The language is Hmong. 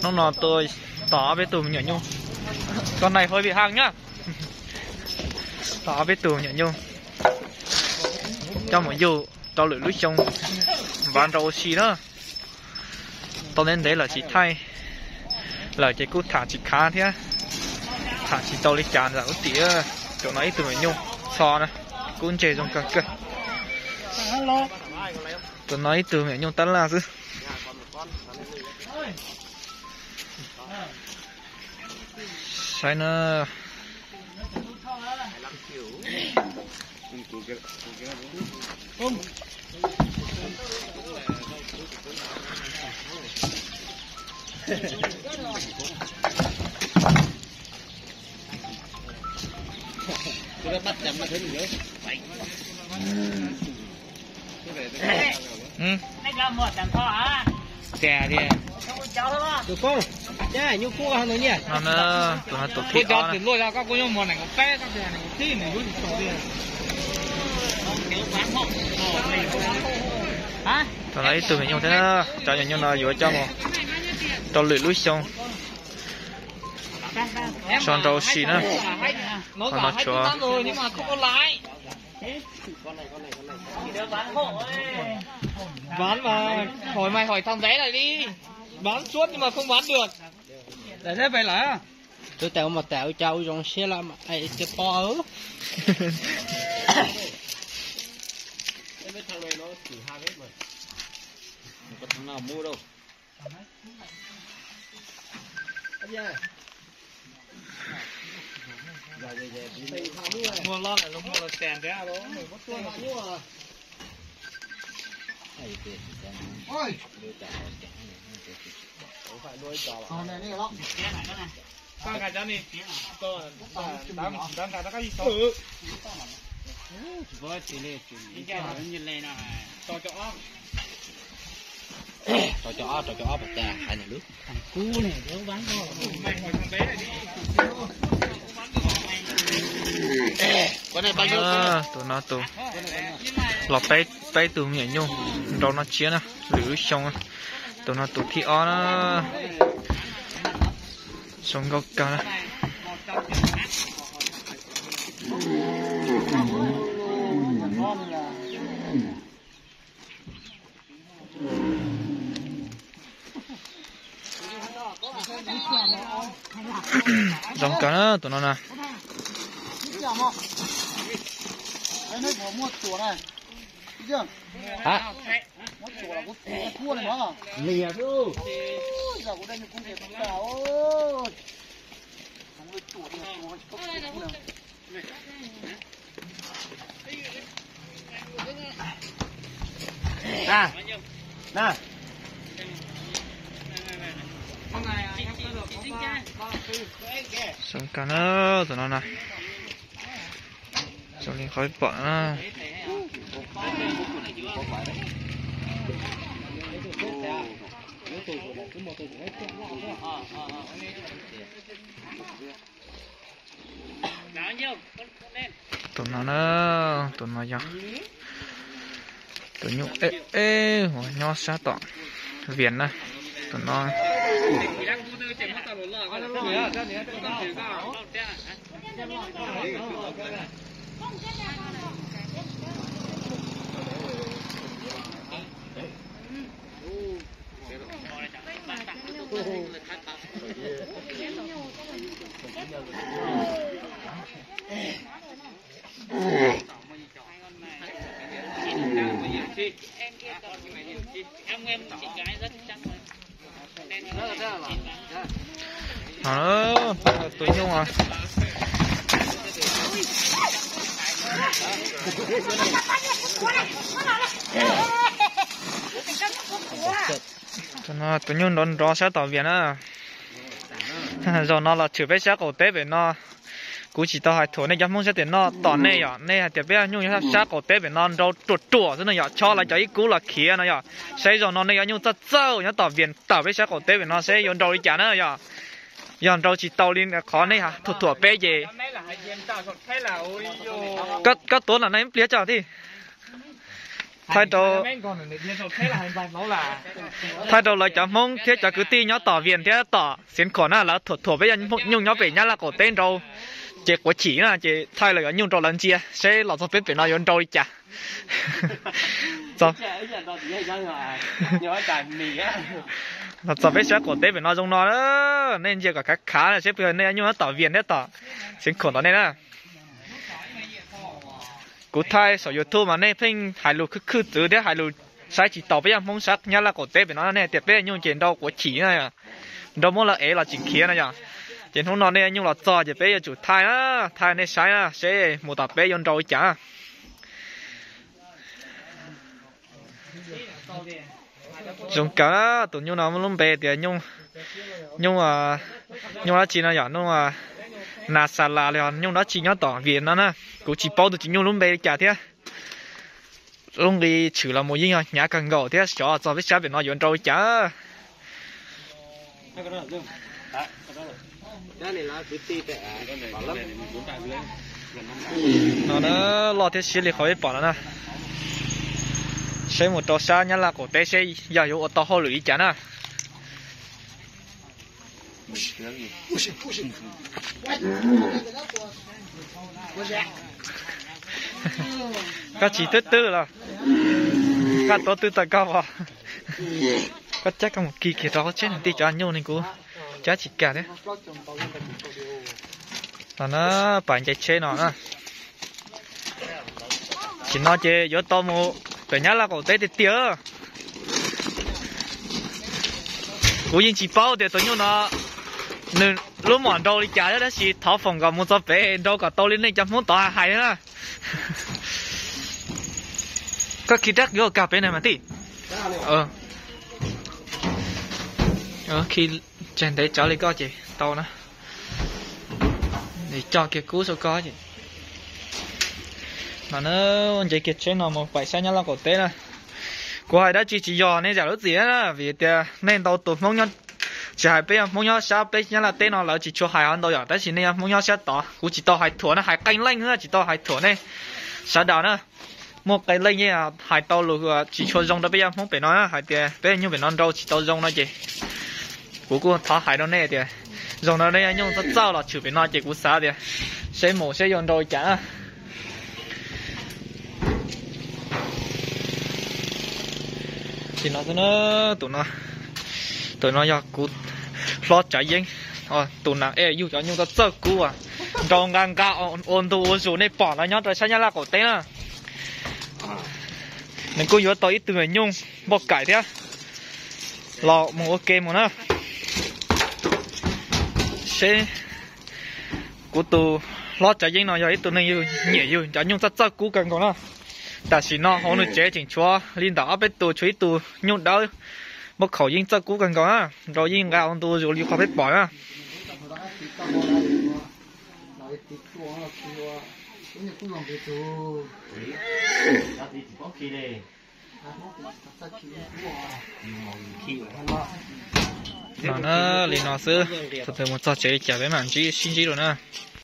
Hnub no tua tom ob peb tug me nyuam nyuj. Con này hơi bị hăng nhá. Tom ob peb tug me nyuam nyuj, coj mus yug rau lwm lub xyoo, npav nrau ua si na. Tau ntev ntev lawm tsis thaij lawm ces kuj tham tsis khav thiab, tham tsis tau li cas ntawm ub tim. Tus no ib tug me nyuj txho na, kub ntseg zoo kawg kawg. Tus no ib tug me nyuj tab laj xwb. Saib na. Tus koob, nyuj kub no, tus no tus thib ob na. Tus no ib tug me nyuj thiab, cov me nyuj no yuav coj mus rau lwm lub xyoo. So nrau si na. Qhov no tshuav. Ván mà hỏi mày hỏi thằng bé này đi. Ván suốt nhưng mà không ván được. Để thế về lại á. Tôi tại ua mos tam ua cas ua zoo siab lawm mas tias pom. Muaj loj lawm los muaj los tas nrab los. Koj nqa cov ni, nqa rov qab ib tog. Rau cov ob, rau cov ob pas tas hais ntawm lub. Tus no tus los peb tug me nyuam nyuj nrau no tshiab na, lwm lub xyoo. Tus no tus thib ob na. Zoo nkauj kawg na. Zoo kawg na tus no na. Zoo kawg na tus no na. Zoo li qhov pom na. Tus no na, tus no yog tus nyuj eb eb uas nyob sab tom Vias na. Tus no Tus nyuj, tus no tus nyuj nrov nrov sab tom Vias na. Zaum no los tshwm peb sab qaum teb pem no. Kuv tsis tau hais thuam nej cov Hmoob sab tim no, tom nej yom, nej hais tias peb nyuj nyob sab qaum teb pem no nrau ruam ruam xwb no yom, chob lawv cov ib kub los khiav no yom. Saib zaum no nej cov nyuj txawj txawj nyob tom Vias tawm peb sab qaum teb pem no seb yuav nrau li cas na yom. Yog nrau tsis tau li qhov nej thuam thuam peb ces koj tuav lam no ib pliag tso tij. Thaij rau, thaij rau lawv cov Hmoob thiab cov kwv tij nyob tom Vias thiab tom Xiav Khuam na, lawv thuam thuam peb yog nyuj nyob pem Nyab Laj qaum teb nrau, ces quav chim na, ces thaij lawv cov nyuj rau lawv ntsia seb los txog peb pem no yuav nrau li cas. Los txog peb sab qaum teb pem no zoo no, nej ntsia kom khav khav seb puas yog nej nyuj nyob tom Vias thiab tom Xiav Khuam tom nej na. Kuv thaij saum YouTube mas nej pheej hais lus khwj khwj txwv thiab hais lus saib tsis taus peb yog Hmoob sab Nyab Laj qaum teb pem no, nej hais tias peb yog nyuj ces nrau quav chim na, nrau muab lawv ev los tsis khiav no yom. Ces hnub no nej yog nyuj los txog ces peb yuav tsum thaij na, thaij nej saib na seb mus tom peb yuav nrau li cas. Zoo kawg, tus nyuj no muaj lub npe tias nyuj, nyuj dab tsi no yom, nyuj nas xas las los nyuj dab tsi nyob tom Vias no na. Kuv tsis paub tus tsis nyuj lub npe li cas thiab. Lub nqi tshwm los mus yeej yog hnyav kawg nkaus thiab xyov txog peb sab pem no yuav nrau li cas. No na, loj thiab siab li qhov peb pom no na. Seb mus rau sab Nyab Laj qaum teb seb yog yuav ua tau hauj lwm li cas na. Koj tsis twb twb los, koj tuav twb tawm koj os. Koj cab koj mus kis kiag rau qhov tsheb nws tij cov nyuj ne, kuv cab tsis kag thiab. No na, pas nce tsheb no na. Tam sim no ces yuav tau mus pem Nyab Laj qaum teb tiag tiag. Kuv yeej tsis paub tias tus nyuj no nws lub mom nrau li cas thiab, tab sis thov foom kom mus txog pem nrau kom tau li nej cov Hmoob tod hais na. Koj khi rab qwv ua kag pem na mas tij. Khi tseg ntev tsawv li koj ces tau na. Cog kiag kub saum koj ces. No na, nce kiag tsheb no mus pem sab Nyab Laj qaum teb na. Kuv hais dab tsi tsis yog nej zam lub txim na, vim tias nej ntau tus Hmoob nyob, tsis hais peb yog Hmoob nyob sab peb Nyab Laj teb no lawv tsis tshua hais qhov ntau yom, tab sis nej yog Hmoob nyob sab tod, kuv tsis tau hais thuam na, hais qee leej xwb, tsis tau hais thuam nej sawv daws na. Muaj qee leej yeej hais tau lus tsis tshua zoo rau peb yog Hmoob pem no na, hais tias peb nyuj pem no nrau tsis tau zoo no ces kuv kuj thov hais rau nej tias zoo no nej yog nyuj txawj txawj los tshwm pem no ces kuv xav tias seb mus seb yuav nrau li cas na. Li no xwb na, tus no, tus no yog kuv hlob Tsav Yeeb, tus nas ej yug cov nyuj txawj txawj kub, nrau nqa nqa ua ntu ua zus, nej pom lawv nyob rau sab Nyab Laj qaum teb na. Nws kuj yuav tau ib tug me nyuj npauj kaim thiab los mus ua ke mus na. Seb, kuv tus hlob Tsav Yeeb no yog ib tug neeg yug nyiam yug cov nyuj txawj txawj kub kawg nkaus na. Tam sim no hauv nws tsev tseem tshuav li ntawm ob peb tus, tshuav ib tug nyuj dawb, muaj khaum yeej txawj kub kawg nkaus na, nrau yeej nqa ua ntu zus li qhov peb pom na. No na, li no xwb, thaum twg mus txog tsev li cas peb mam ntsib sib ntsib dua na.